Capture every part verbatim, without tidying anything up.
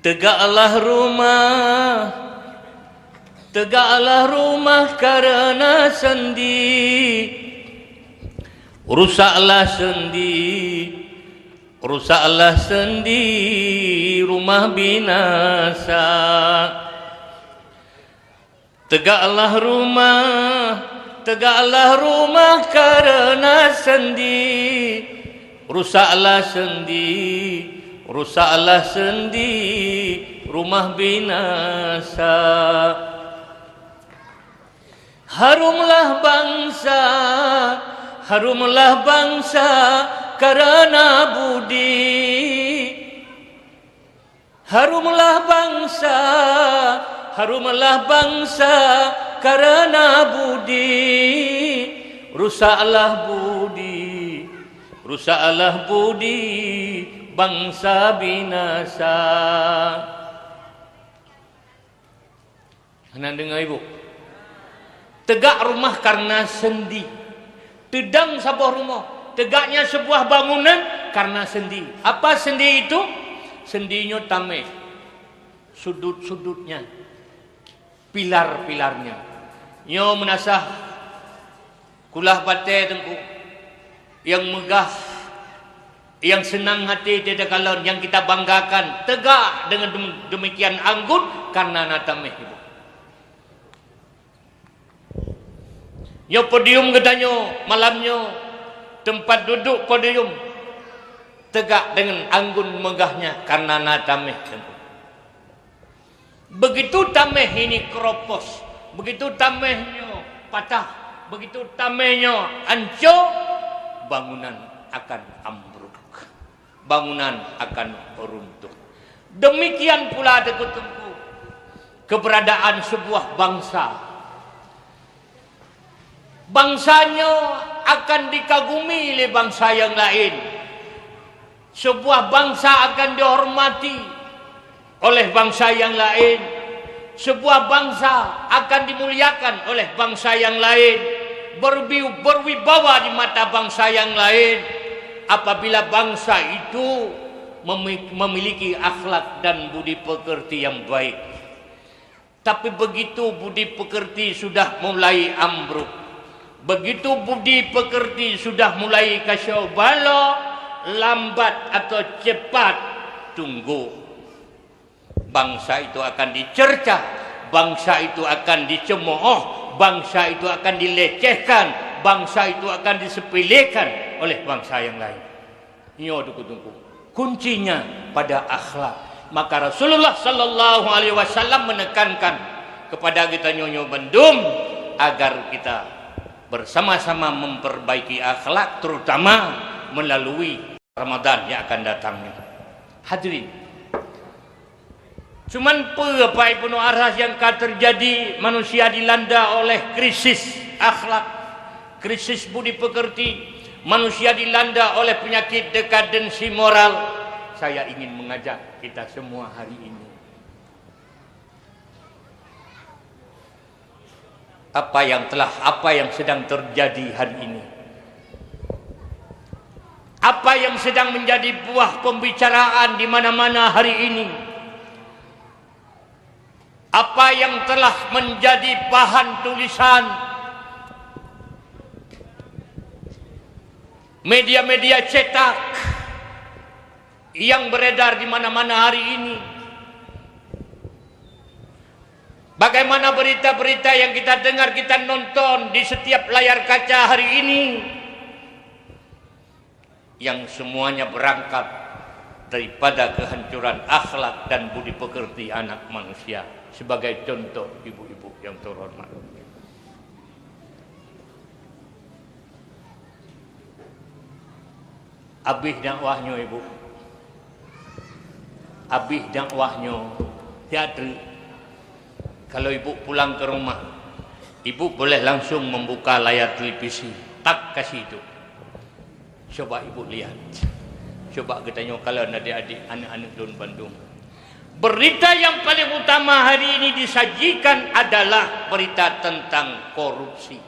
Tegaklah rumah, tegaklah rumah karena sendi. Rusaklah sendi, rusaklah sendi, rumah binasa. Tegaklah rumah, tegaklah rumah karena sendi. Rusaklah sendi, rusaklah sendi, rumah binasa. Harumlah bangsa, harumlah bangsa karena budi. Harumlah bangsa, harumlah bangsa karena budi. Rusaklah budi, rusaklah budi, bangsa binasa. Hana deungoe, Ibu? Tegak rumah karena sendi. Teudong saboh rumoh. Tegaknya sebuah bangunan karena sendi. Apa sendi itu? Sendi nyoe tameh. Sudut-sudutnya. Pilar-pilarnya. Nyoe meunasah Kulah batée Teungku, nyang meugah, nyang seunang hati teuh takalon, nyang kita banggakan, tegak deungon dem-, demikian anggun karena na tameh, Ibu. Nyoe podium geutanyoe malam nyoe, teumpat duduk podium, tegak deungon anggun meugahnya karena na tameh, Teungku. Begitu tameh ini keropos, begitu tameh nyoe patah, begitu tameh nyoe anco, bangunan akan ambruk, bangunan akan runtuh. Demikian pula, Teungku, keberadaan sebuah bangsa. Bangsa nyoe akan dikagumi lé bangsa nyang laén. Sebuah bangsa akan dihormati oleh bangsa nyang laén. Sebuah bangsa akan dimuliakan oleh bangsa nyang laén. Berbi-, berwibawa di mata bangsa nyang laén apabila bangsa itu memi-, memiliki akhlak dan budi pekerti yang baik. Tapi begitu budi pekerti sudah mulai ambruk, begitu budi pekerti sudah mulai kacau balau, lambat atau cepat, tunggu. Bangsa itu akan dicerca, bangsa itu akan dicemooh, bangsa itu akan dilecehkan, bangsa itu akan disepelekan oleh bangsa yang lain. Nyoe, Teungku-teungku, kuncinya pada akhlak. Maka Rasulullah sallallahu alaihi wasallam menekankan kepada kita nyoe-nyoe bandum agar kita bersama-sama memperbaiki akhlak, terutama melalui Ramadan yang akan datang nyoe. Hadirin, cuman peue, Bapak Ibu, nyang ka terjadi, manusia dilanda oleh krisis akhlak, krisis budi pekerti, manusia dilanda oleh penyakit dekadensi moral. Saya ingin mengajak kita semua hari ini, apa yang telah, apa yang sedang terjadi hari ini, apa yang sedang menjadi buah pembicaraan di mana-mana hari ini, apa yang telah menjadi bahan tulisan media-media cetak yang beredar di mana-mana hari ini, bagaimana berita-berita yang kita dengar, kita nonton di setiap layar kaca hari ini, yang semuanya berangkat daripada kehancuran akhlak dan budi pekerti anak manusia. Sebagai contoh, ibu-ibu yang terhormat, abéh dakwah nyoe, Ibu. Abéh dakwah nyoe, siat treuk. Kalau ibu pulang ke rumah, ibu boleh langsung membuka layar televisi, tak ka situ. Coba ibu lihat. Coba geutanyoe kalon adik-adik, aneuk-aneuk lôn bandum. Berita yang paling utama hari ini disajikan adalah berita tentang korupsi.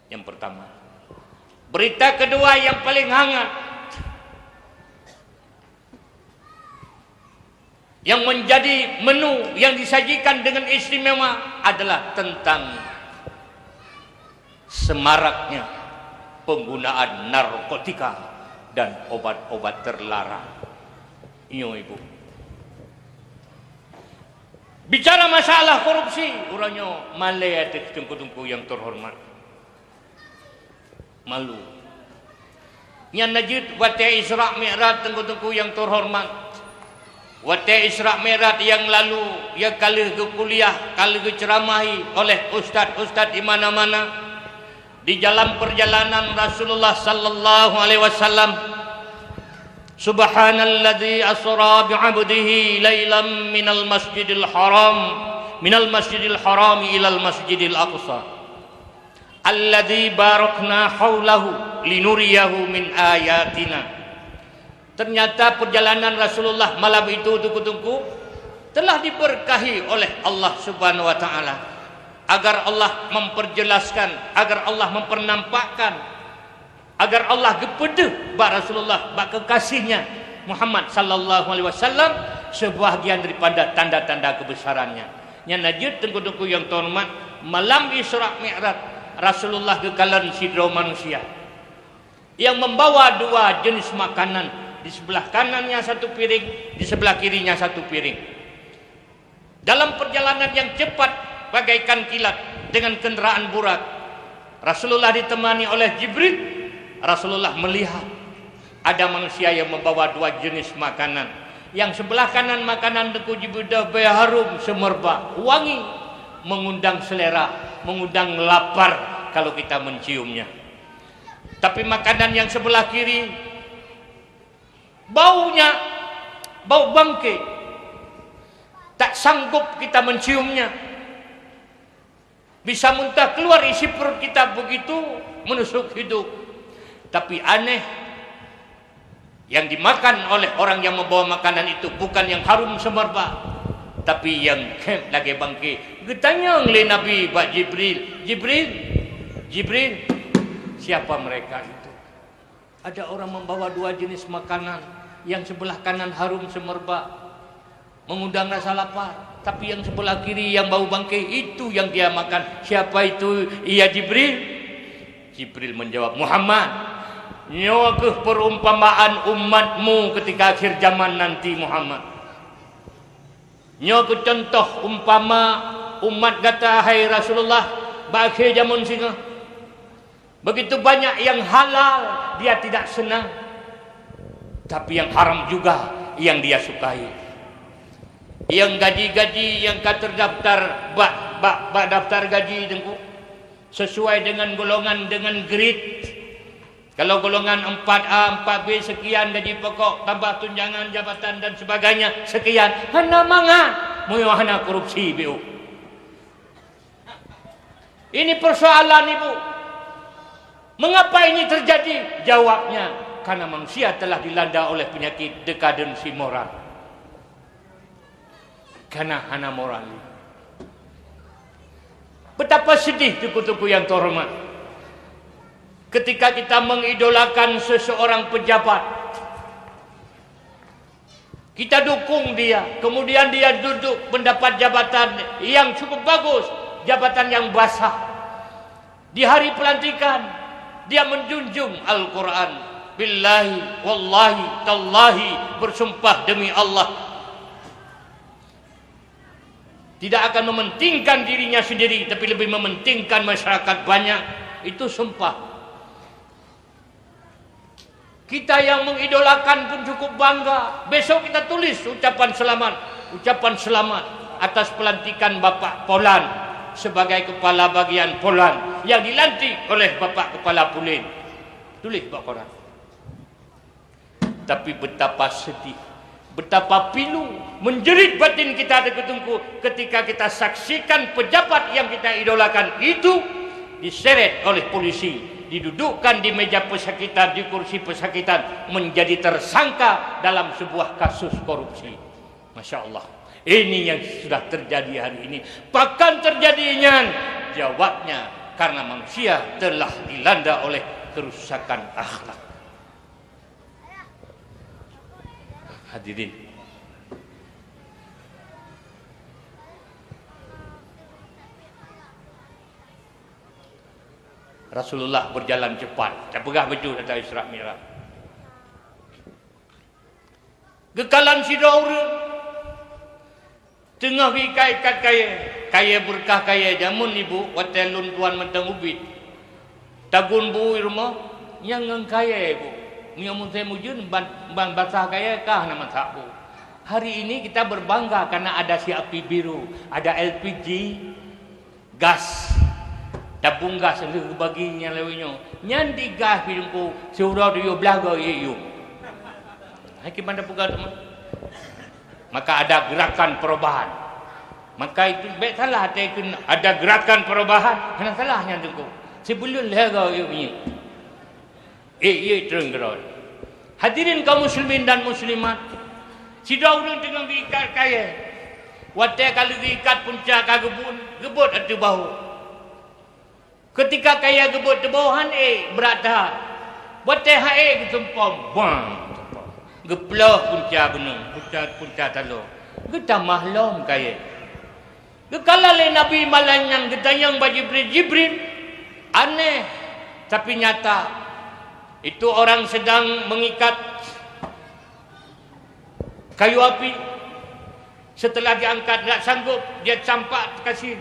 Yang pertama. Berita kedua yang paling hangat, Yang menjadi menu yang disajikan dengan istimewa adalah tentang semaraknya penggunaan narkotika dan obat-obat terlarang. Nyoe, Ibu. Bicara masalah korupsi, uroe nyoe malée ateueh teungku-teungku nyang teuhoreumat. Malu. Nyan na jeuet watée Isra Mi'raj, teungku-teungku nyang teuhoreumat. Watée Isra Mi'raj nyang lalu, ya ka lheueh geukuliah, ka lheueh geuceuramahi oleh ustaz-ustaz di mana-mana. Di dalam perjalanan Rasulullah sallallahu alaihi wasallam, "Subhanalladzi asra bi'abdihi lailam minal masjidil haram, minal masjidil harami ilal masjidil aqsa, alladzi barakna haulahu linuriyahu min ayatina." Ternyata perjalanan Rasulullah malam itu, teungku-teungku, telah diberkahi oleh Allah Subhanahu wa Ta'ala, agar Allah memperjelaskan, agar Allah mempernampakkan, agar Allah geupeudeuh bak Rasulullah, bak kekasihnya Muhammad sallallahu alaihi wasallam, sebahagian daripada tanda-tanda kebesarannya. Nyan na jeuet, teungku-teungku nyang teuhoreumat, malam Isra Mi'raj, Rasulullah geukalon sidroe manusia yang membawa dua jenis makanan. Di sebelah kanannya satu piring, di sebelah kirinya satu piring. Dalam perjalanan yang cepat bagaikan kilat dengan kendaraan Burak, Rasulullah ditemani oleh Jibril. Rasulullah melihat ada manusia yang membawa dua jenis makanan. Yang sebelah kanan makanan, teungku, jibeudôh bèe harum seumeurba, wangi, mengundang selera, mengundang lapar kalau kita menciumnya. Tapi makanan yang sebelah kiri, baunya bau bangke. Tak sanggup kita menciumnya. Bisa muntah keluar isi perut kita, begitu menusuk hidung. Tapi aneh, yang dimakan oleh orang yang membawa makanan itu bukan yang harum seumeurba, tapi yang khem lagèe bangke. Geutanyong lé Nabi bak Jibril, "Jibril, Jibril, siapa mereka itu?" Ada orang membawa dua jenis makanan, yang sebelah kanan harum seumeurba, mengundang rasa lapar, tapi yang sebelah kiri yang bau bangke, itu yang dia makan. Siapa itu, ya Jibril? Jibril menjawab, "Muhammad, nyoe keuh perumpamaan umatmu ketika akhir zaman nanti, Muhammad. Nyoe keuh contoh umpama umat gata, hai Rasulullah, bak akhé jameun singoh. Begitu banyak yang halal dia tidak senang, tapi yang haram juga yang dia sukai. Yang gaji-gaji yang ka terdaftar bak, bak, bak daftar gaji, teungku, sesuai dengan golongan, dengan grade. Kalau golongan empat A, empat B sekian gaji pokok, tambah tunjangan jabatan dan sebagainya sekian, hana mangat, meunyoe hana korupsi, biu." Ini persoalan, Ibu. Mengapa ini terjadi? Jawabnya, karena manusia telah dilanda oleh penyakit dekadensi moral. Karena hana moral. Betapa sedih, teungku-teungku yang terhormat, ketika kita mengidolakan seseorang pejabat. Kita dukung dia, kemudian dia duduk mendapat jabatan yang cukup bagus, jabatan yang basah. Di hari pelantikan, dia menjunjung Al-Quran. Billahi, wallahi, tallahi, bersumpah demi Allah, tidak akan mementingkan dirinya sendiri, tapi lebih mementingkan masyarakat banyak. Itu sumpah. Kita yang mengidolakan pun cukup bangga. Besok kita tulis ucapan selamat, ucapan selamat atas pelantikan Bapak Polan sebagai kepala bagian Polan yang dilantik oleh Bapak Kepala Pulin. Tulis bak koran. Tapi betapa sedih, betapa pilu, menjerit batin kita, teungku-teungku, ketika kita saksikan pejabat yang kita idolakan itu diseret oleh polisi, didudukkan di meja pesakitan, di kursi pesakitan, menjadi tersangka dalam sebuah kasus korupsi. Masya Allah, ini yang sudah terjadi hari ini. Pakon terjadi nyan? Jawabnya, karena manusia telah dilanda oleh kerusakan akhlak. Hadirin, Rasulullah berjalan cepat. Tapeugah beujeuet ata Isra Mi'raj. Geukalon sidroe ureuëng teungoh geuikat-ikat kayée. Kayée beureukat kayée jameun ibu watée lôn tuan mantong ubit. Tagun bu i rumoh, nyang ngon kayée bu. Meunyoe musém ujeuen ban, ban basah kayée ka hana masak bu. Hari ini kita berbangga karena ada si api biru, ada L P G, gas. Tabong gas lheueh bagi nyang lewat nyoe. Nyan di gas pih teungku, siuroe tujoh blaih goe yue. Hai kiban tapeugah teuma. Maka ada gerakan perubahan. Maka itu bék salah até keu ada gerakan perubahan. Hana salah nyan teungku. Sibuleuen lhée goe yue nyoe. Eh, ye, treun keudroe. Hadirin kaum muslimin dan muslimat, sidroe ureuëng teungoh geuikat kayée. Watée ka lheueh geuikat punca ka geubun, geubot ateueh bahu. Keutika kayée geubot ateueh bahu han ék, brat that. Watée han ék geusumpom, bang, geusumpom. Geuploh punca gunong, punca, punca taloe. Geutamah lom kayée. Geukalon lé Nabi malam nyan geutanyong bak Jibril, "Jibril, aneh tapi nyata. Itu orang sedang mengikat kayu api. Setelah diangkat, tidak sanggup, dia campak kasih.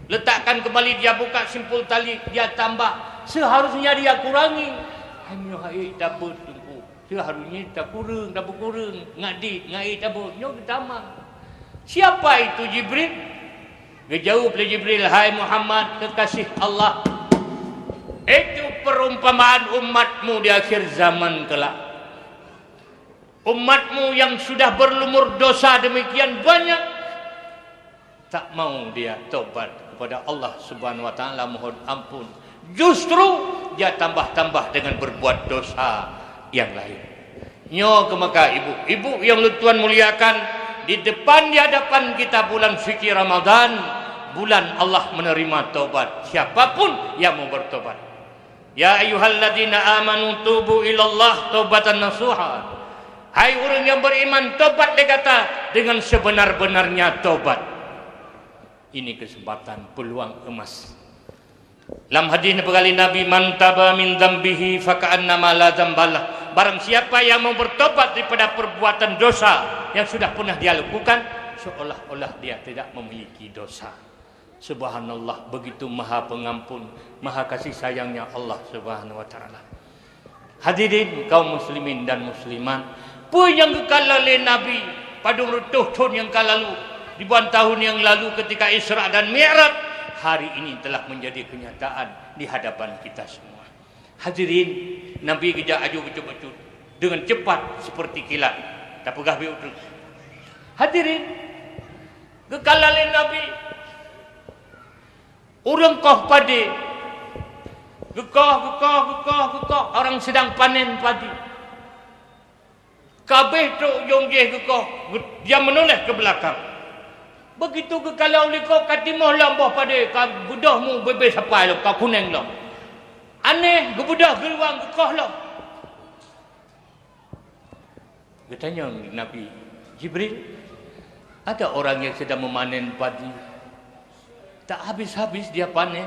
Letakkan kembali, dia buka simpul tali, dia tambah. Seharusnya dia kurangi." Hai meunyoe hai tabeuet teungku. Seuharusnya takureueng, tapeukureueng, ngat dit, ngat ék tabeuet, nyoe geutamah. Siapa itu Jibril? Geujaweueb lé Jibril, "Hai Muhammad, kekasih Allah, itu perumpamaan umatmu di akhir zaman kelak. Umatmu yang sudah berlumur dosa demikian banyak, tak mau dia tobat kepada Allah Subhanahu wa Taala, mohon ampun. Justru dia tambah-tambah dengan berbuat dosa yang lain." Nyoe keuh maka ibu-ibu yang lôn tuan muliakan, di depan, di hadapan kita bulan suci Ramadan, bulan Allah menerima tobat siapapun yang mau bertobat. "Ya ayyuhalladzina amanu tubu ilallah taubatan nasuha." Hai ureuëng yang beriman, tobat lé gata dengan sebenar-benarnya tobat. Ini kesempatan, peluang emas. Lam hadis neupeugah lé Nabi, "Man taba min dzambihi faka'annama la dzambalah." Barang siapa yang mau bertobat daripada perbuatan dosa yang sudah pernah dia lakukan, seolah-olah dia tidak memiliki dosa. Subhanallah, begitu maha pengampun, maha kasih sayangnya Allah Subhanahu wa Taala. Hadirin kaum muslimin dan muslimat, peue nyang geukalon lé Nabi padum reutôh thon nyang ka lalu, ribuan tahun yang lalu ketika Isra dan Mi'raj, hari ini telah menjadi kenyataan di hadapan kita semua. Hadirin, Nabi geujak aju bacut-bacut dengan cepat seperti kilat. Tapeugah bacut. Hadirin, geukalon lé Nabi ureuëng koh padé. Geukoh, geukoh, geukoh, geukoh. Orang sedang panen padi. Ka abéh trok ujong jih geukoh, geu-, dia meunoléh keu beulakang. Begitu geukalon likot, ka timoh lom boh padé, ka geudoh mu bebe sapai lom, ka kuneng lom. Aneh, geubeudôh geuruwang geukoh lom. Geutanyong Nabi, "Jibril, ada orang yang sedang memanen padi. Tak habis-habis dia panen,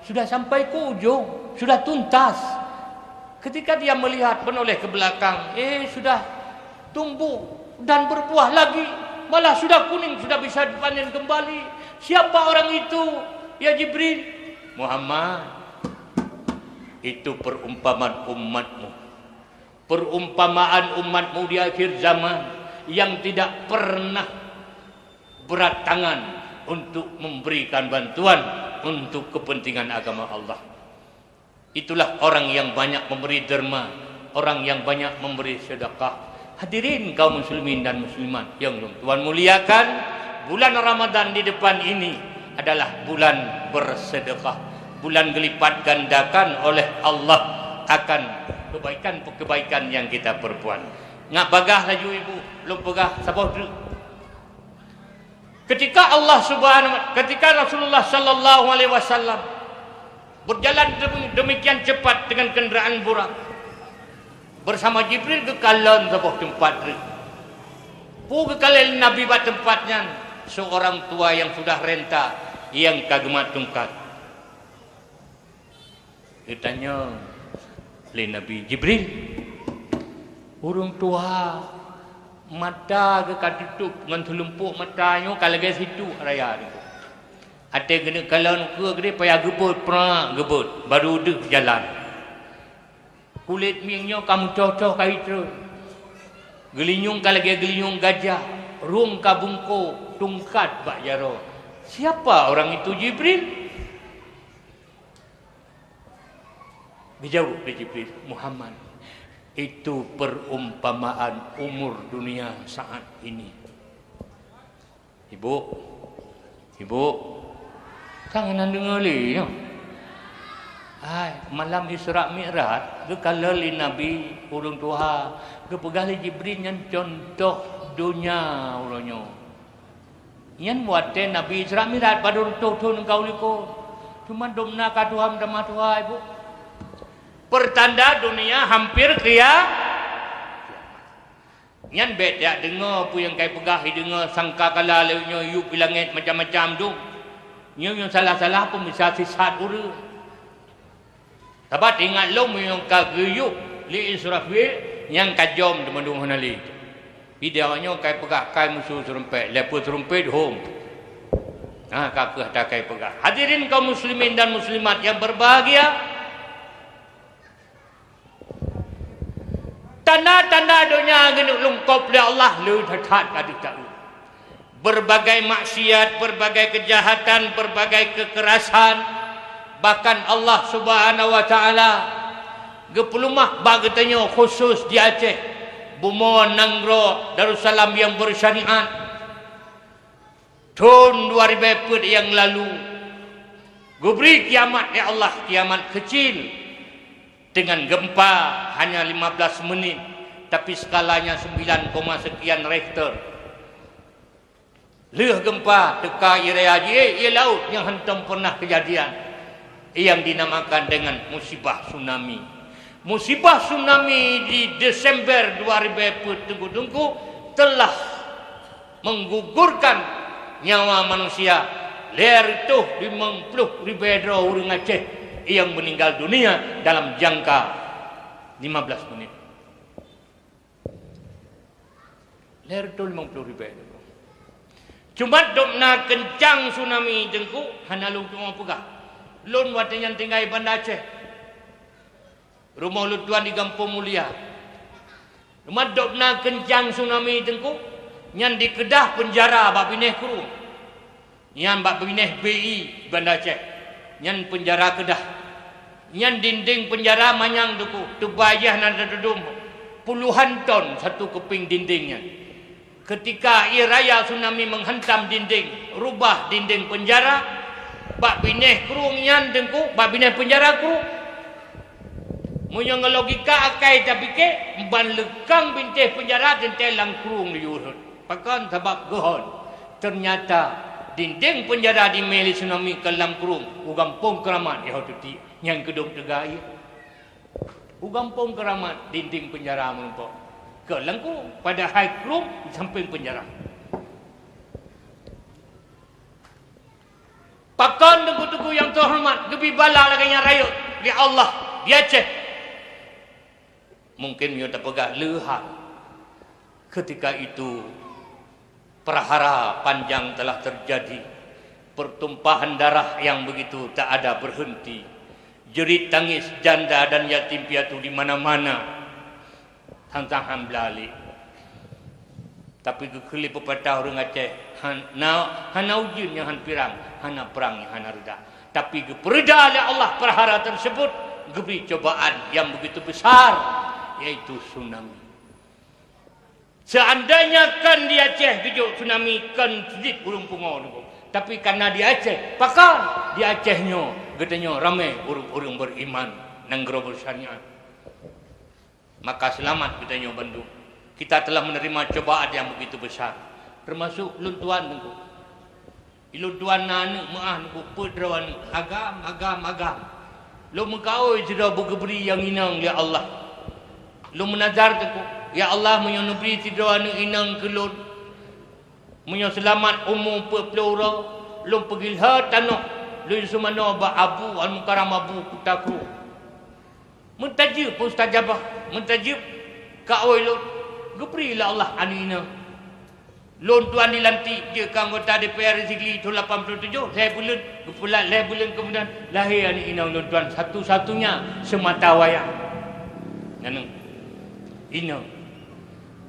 sudah sampai ke ujung, sudah tuntas. Ketika dia melihat, menoleh ke belakang, eh, sudah tumbuh dan berbuah lagi, malah sudah kuning, sudah bisa dipanen kembali. Siapa orang itu, ya Jibril?" "Muhammad, itu perumpamaan umatmu. Perumpamaan umatmu di akhir zaman yang tidak pernah berat tangan untuk memberikan bantuan untuk kepentingan agama Allah. Itulah orang yang banyak memberi derma, orang yang banyak memberi sedekah." Hadirin kaum muslimin dan muslimat yang lôn tuan muliakan, bulan Ramadan di depan ini adalah bulan bersedekah, bulan gelipat gandakan oleh Allah akan kebaikan-kebaikan yang kita perbuat. Ngat bagah laju ibu, lôn peugah saboh treuk. Ketika Allah Subhanahu wa, ketika Rasulullah sallallahu alaihi wasallam berjalan demi-, demikian cepat dengan kenderaan burak, bersama Jibril geukalon saboh teumpat treuk. Peue geukalon Nabi bak teumpat nyan? Seorang tua yang sudah renta, yang ka geumat tungkat. Geutanyong lé Nabi Jibril, "Ureuëng tuha, mata geuh ka tutup ngon seulumpok mata nyoe ka lagée situek raya nyoe. Até geuneuk kalon ukeue geude payah geubeuet, prak geubeuet, barô deuh jalan. Kulét mieng nyoe ka meucoh-coh ka itrön. Geulinyueng ka lagée geulinyueng gajah, rhueng ka bungkôk, tungkat bak jaroe. Siapa orang itu, Jibril?" Geujaweueb lé Jibril, "Muhammad, itu perumpamaan umur dunia saat ini." Ibu, ibu, kan hana deungoe lé nyoe. Hai, malam Isra Mi'raj, geukalon lé Nabi ureuëng tuha, geupeugah lé Jibril nyan contoh donya uroe nyoe. Nyan watée Nabi Isra Mi'raj padub reutôh thon ka u likot. Teuma dum na ka tuha meutamah tuha, ibu. Pertanda dunia hampir kia-, kiamat. Nyan bék jak deungoe peue nyang kai peugah, i deungoe sangkakala lé nyoe yub i langét macam-macam dum. Nyoe nyang salah-salah pun bisa sisat ureuëng. Sabab ingat lom nyang ka geuyub lé Israfil nyang ka jom teumandum hana lé. Pidang nyoe kai peugah kai musu seurumpet, lhée peue seurumpet hom. Nah, ka keuh ata kai peugah. Hadirin kaum muslimin dan muslimat yang berbahagia, tanda-tanda donya geuneuk lungkop lé Allah le that-that ka teuka. Berbagai maksiat, berbagai kejahatan, berbagai kekerasan, bahkan Allah Subhanahu wa Taala geupeulumah bak geutanyoe khusus di Aceh, bumoe nanggroe Darussalam yang bersyariat. Thon dua ribée peuet nyang lalu, geubri kiamat, ya Allah, kiamat kecil dengan gempa hanya lima belas menit, tapi skalanya sembilan koma sekian Richter. Lheueh gempa teuka ié raya jiék ié laôt nyang hántom pernah keujadian, nyang dinamakan dengan musibah tsunami. Musibah tsunami di Desember dua ribée peuet teungku-teungku telah menggugurkan nyawa manusia lhée reutôh limong ploh ribée droe ureuëng Aceh nyang meninggal dunia dalam jangka lima belas menit. Lhée reutôh limong ploh ribée. Cuma dum na keuncang tsunami teungku, hana lôn tuwoe peugah. Lôn watée nyan tinggai Banda Aceh. Rumoh lôn tuan di Gampông Mulia. Cuma dum na keuncang tsunami teungku, nyan dikedah peunjara bak binéh krueng. Nyan bak binéh B I Banda Aceh. Nyan peunjara keudah. Nyan dinding peunjara manyang teungku, teuba yah na teudum puluhan ton satu keuping dinding nyan. Keutika ié raya tsunami meuhantam dinding, rubah dinding peunjara, bak binéh krueng nyan teungku, bak binéh peunjara krueng. Meunyoe ngon logika akai tapike, ban leukang bintéh peunjara teuntée lam krueng liyuh rhot. Pakon? Sabab geuhon. Teunyata dinding peunjara dimé lé tsunami keu lam krueng u Gampông Keuramat di Hoteuti nyang keudong teuga ié. U Gampông Keuramat dinding peunjara meurumpok keu lam krueng, padahai krueng di sampéng peunjara. Pakon teungku-teungku nyang teuhoreumat geubri bala lagée nyan rayeuk lé Allah di Aceh? Mungken meunyoe tapeugah leuha, keutika itu prahara panjang telah teujadi, pertumpahan darah nyang beugitu tak ada beureunti, jeurit tangis janda dan yatim piatu di mana-mana. Tang-tang han blah lé. Tapi geukheun lé peupatah ureuëng Aceh, hana, hana ujeuen nyang han pirang, hana prang nyang hana reudah. Tapi geupeureudah lé Allah prahara teusebut, geubri cobaan nyang beugitu besar, yaitu tsunami. Seandainya kon di Aceh geujok tsunami, kon cit ureuëng pungo teungku. Tapi kareuna di Aceh, pakon? Di Aceh nyoe geutanyoe ramé ureuëng-ureuëng beriman, nanggroe bersyariat. Maka seulamat geutanyoe bandum. Kita telah menerima cobaan nyang beugitu besar, teumasok lôn tuan teungku. Ilôn tuan na aneuëk meu'ah teungku, peuet droe aneuëk, agam, agam, agam. Lôn meukaôi sidroe beugeubri nyang inong lé Allah. Lôn meunazar teungku, "Ya Allah, meunyoe neubri sidroe aneuëk inong keu lôn, meunyoe seulamat umu peuet ploh uroe, lôn peugilhée tanoh lôn seumanoe bak Abu Al-Mukarram Abu Kuta Krueng." Meutajeueb mustajabah, meutajeueb kawai lôn, geubri lé Allah aneuk inong. Lôn tuan dilantik jeuet keu anggota D P R Sigli thon lapan ploh tujoh, lhée buleuen, geupeulat lhée buleuen keumudian lahé aneuk inong lôn tuan satu-satunya seumata wayang. Nyan inong.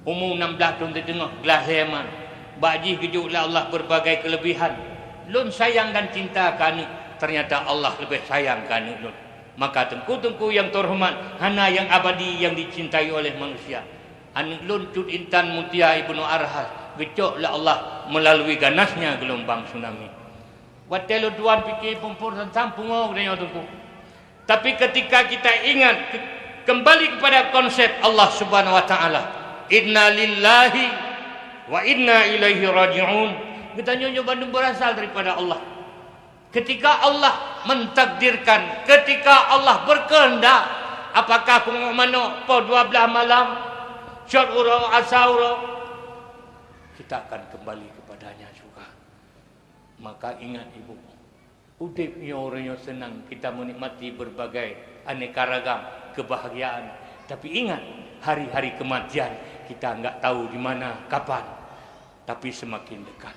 Umu nam blaih thon siteungoh, glah lhée ma. Bak jih geujok lé Allah beureubagai keuleubihan. Lôn sayang dan cinta keu aneuk, teunyata Allah leubeh sayang keu aneuk lôn. Maka teungku-teungku nyang teuhoreumat, hana nyang abadi nyang dicintai oleh manusia. Aneuk lôn Cut Intan Mutia Ibnu Arhas geucok lé Allah meulalui ganasnya geulumbang tsunami. Watée lôn tuan pike pumpor sansang pungo geutanyoe teungku. Tapi ketika kita ingat ke-, kembali kepada konsep Allah Subhanahu wa Taala, "Inna lillahi wa inna ilaihi raji'un." Geutanyoe nyoe bandum berasal daripada Allah. Ketika Allah mentakdirkan, ketika Allah berkehendak, apakah pungoh manok poh dua belas malam, cot uroe, asa uroe, kita akan kembali kepada-Nya juga. Maka ingat, Ibu, udeb nyoe uroe nyoe seunang kita menikmati berbagai aneka ragam kebahagiaan. Tapi ingat, hari-hari kematian kita enggak tahu di mana, kapan, tapi semakin dekat.